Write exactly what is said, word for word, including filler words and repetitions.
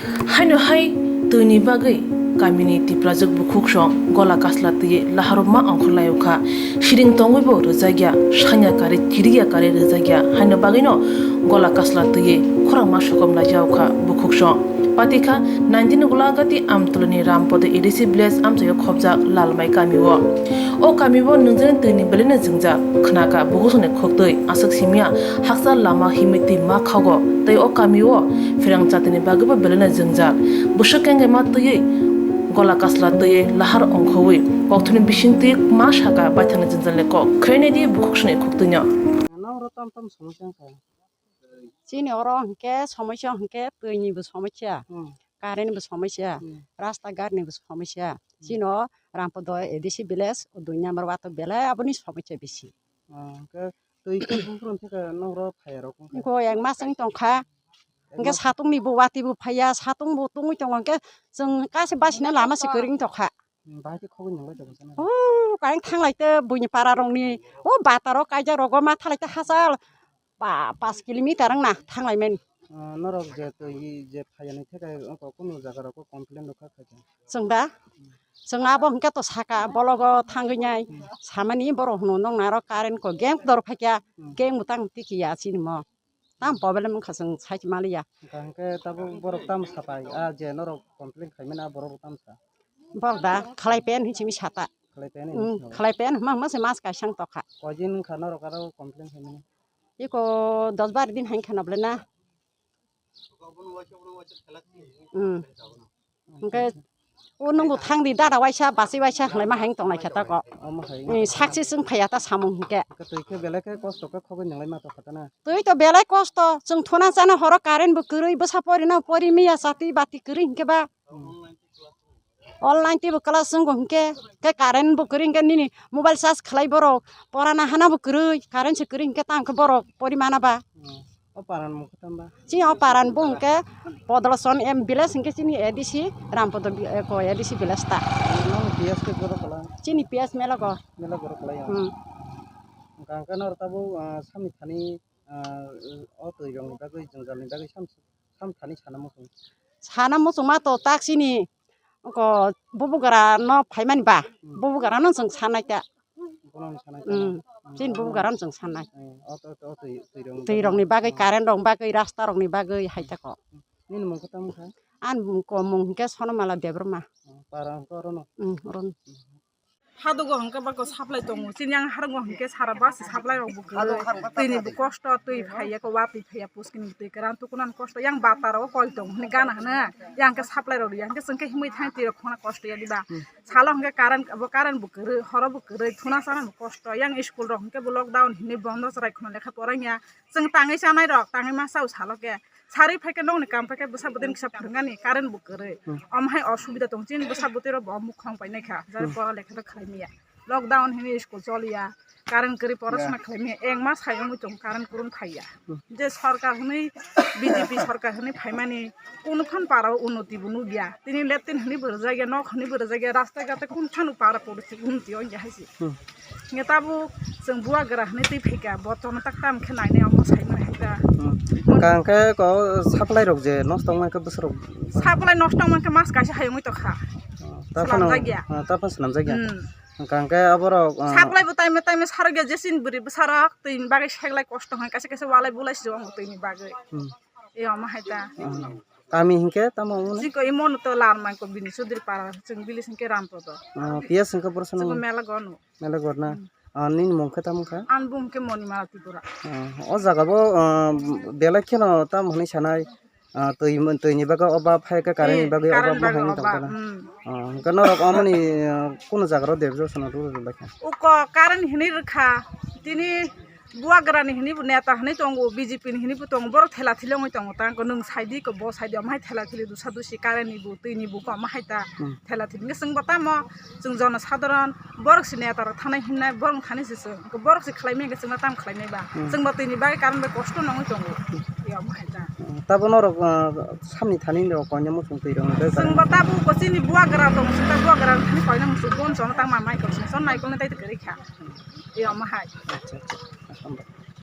Haino hai twini bagwi kamini Tiprajwk bukhuksong gola kasla twiwi laharokma ongkhorlaio kha. Siring tongwibo rwjakya, sanya karwi chiriya karwi rwjakya, haino bagwino gola kasla twiwi khorangma sokomlaijao kha bukhuksong. Patikha nineteen Gulagati Amtulani Rampodo A D C village amchaio khopjak Lalmai kamio. O kamio nwngjani twini belai no jwngjal khwnakha, bukhuksongni khuktwi aswk simya haksa lama himwi twi ma khago, tei o kamio pherang chatini bagwibo belai no jwngjal. Bwswk kengema twiwi gola kasla twiwi lahar ongkhowi kokthumni bisingtwi ma sakha baithangni jwngjalni kok. Khwlainai di bukhuksongni khuktwino. Nang oro tam tam somosya wngkha? Chini oro hwnkhe somosya hwnkhe twini bo somosya, Hmm. current bo somosya, Hmm. rasta ghat ni bo somosya. Hmm. Chini o Rampodo A D C village o dui number wato belai aboni somosya bisi. Ah, hwnkhe twi khe buphuru hwnkhe nokro phaiya rok wngkha? Hwnkhe ek mas wng tongkha. Ek Hwnkhe mas? Satung ni bo wati bo phaiya, satung bo tungwi tongo hwnkhe chwng kaisa basina lama se kwrwng tongkha. Hmm, bahai khe khogwi nang lai tongo sana. O, kain thanglai te buini para rokni, o bataro kaijak rogo ma thalai te hachal ba, pas kilometer wng na thanglai mani. Ah, norok je twi je phaiya ni thekai wngkha kunu jaga rok o complain rok kha khaikha? Chwng da? Chwng abo hwnkhe to saka bologo thangwi nai Hmm. samani borok hwno nong naro current ko geng dor phaikya Hmm. geng bwtang tiki ya chini mo. Tam problem wngkha chwng sai maliya. Hwnkha hwnkhe tabuk borok tamo sapai, a je norok complain khaimani a borok tamo sa? Borok da khlai pen hinwi simi sata. Khlai pen Hmm, hinwi sata. Khlai pen hwma hwma se mas kaisa wng tokha. Koi din wngkha norok aro complain khaimani? Iko dos bar din hain khana bole na. Hmm. Hwnkhe o nungbo thangdi dada waisa basi waisa hwlaima haino tongnai khe tako. Omo hai. Ni sakchi chwng phaiya ta samung hwnkhe. Hwnkhe twi khe belai khe kosto khe khogwi nang lai ma tongkha ta na? Twi to belai kosto, chwng thuna chana horo current bo kwrwi, bwsa porino pori miya chati bati kwrwi hwnkhe ba. Hmm. Online twi bo class wngkha hwnkhe, khe current bo kwrwi hwnkhe nini mobile charge khlai borok, porana hana bo kwrwi, current se kwrwi hwnkhe tamo khe borok pori mana ba. Hmm. O paran mung khe tamba? Chini o paran bo hwnkhe Podoloson M village hwnkhe chini A D C Rampodo vi-, eko A D C village ta. Nono P S khe borok kwlai? Chini P S Melago. Melago borok kwlai ya? Hmm. Hwnkha hwnkhe norok tabuk, ah, samni thani, ah, o twi rokni bagwi jwngjal ni bagwi sam, sam thani sana muchung? Sana muchung ma to tak chini Oko bubugra no phaimani ba, Hmm. bubugra no chwng sanai ta. Bono no sanai ta. Hmm. Hmm. Chini bubugra no chwng sanai. Eh, o to, to, twi, twi rok ni Twi rok ni bagwi, bagwi, no. Current rok ni bagwi, rasta rok ni bagwi hai ta ko. Nini mung khe tamo kha? Ani mung ko mung hwnkhe Sonomala Debbarma. Oh, para hwnkhe oro no? Hmm, oro no. Hadugo hwnkhe bako supply tongo. Chini yang harungo hwnkhe sara bus supply rok bo kwrwi. Twi ni bo kosto, twi phaiya ko, watwi phaiya, puskini twi kwran tukunan kosto. Yang bata rok koi tongo hwnwi gana hwno. Yang khe supply rok yang khe chwng khe himwi thang twi rok khona kosto ya diba. Hmm. Salo hwnkhe current bo, current bo kwrwi, horo bo kwrwi, thuna sana bo kosto. Yang school rok hwnkhe bo lockdown hinwi bondo chwrai khwna lekha poraiya. Chwng tangwi chanai rok, tangwi ma chao salo khe. Sarwi phai khe nokni kam phai khe bwsa bwtwi kisa phwrwngani current bo kwrwi. Hmm. Omo hai osubida tong chini bwsa bwtwi rok bo mukhang painai kha. Jare Hmm. pora lekha rok khlai maya. Lockdown hinwi school choliya. Current kwrwi pora Yeah. sona khlai maya. Ek mas hai wngwi tong current kwrwng phaiya. Hmm. Je sarkar hinwi B J P sarkar hinwi phaimani kunu phan para o unnoti bo nukya. Tini latrine hinwi bo rwjakya, nok hinwi bo rwjakya, rasta gate kunu phano para porisi unnoti ongya hai se. Hmm. Hingke tabuk chwng buagra hinui twi phaikha, bo tono tak tam khe nainai omo saimani hai ta. Hmm. Hwnkha hwnkhe ko supply rok je nosto wngmani khe bwswk rok? Supply nosto wngmani khe mas kaisa hai wngwi tongkha. Oh, ta phano, Swnamjakya. Oh, ta phano swnamjakya. Hmm. Hwnkha hwnkhe aborok, ah, Supply bo time time sarokya, jesini bwrwi bwsarok twini bagwi seklai kosto hwn, kaisa kaisa walai bulai se tongo twini bagwi. Hmm. E omo hai ta. Hmm. Kami hinkhe tamo omo ni? Chiko imo no to Larmai ko bini Chaudhary para, chwng bili hinkhe Rampodo. Ah, P S hinkhe borok Chwng sano? Mela gono. Mela gorna. Hmm. Ah, nini mung khe tamo kha? Ani bung khe Monimala Tripura. Ah, o jaga bo, ah, belai kheno tamo hwnwi sanai, ah, twi, twi ni bagwi oba phai khe current ni Eh, bagwi oba current mo bagwi hai oba, tongkha na? Hmm. Ah, hwnkhe norok omo ni, ah, kunu jaga ro debjo sano rw rw lai kha? Uko current hinwi rwkha, tini Buagrani hwnwi bo neta hwnwi tongo, B J P ni hwnwi bo tongo, borok thela thili wngwi tongo, tang nwng saidi ko bo saidi, omo hai thela thili dusa dusi current ni bo, twi ni bo, omo hai ta Hmm. thela thili. Hwnkhe chwng bo tamo, chwng jono sadharon, borok se neta rok thanai himnai, borok thani se chwng, borok se khlai manya hwnkhe chwngno tamo khlai nai ba? Hmm. Chwng bo twi ni bagwi current bai kosto nangwi tongo, Hmm. omo hai ta. Hmm. Tabo norok, ah, samni thani rok koinai muchung twi rok hwnkhe Chwng bo tabuk bo chini Buagra tongo, chwng ta Buagra thani koinai muchung, bon chono tangma mai kok chwng chon naikolnai tai kwrwi kha, omo hai. Acha, acha.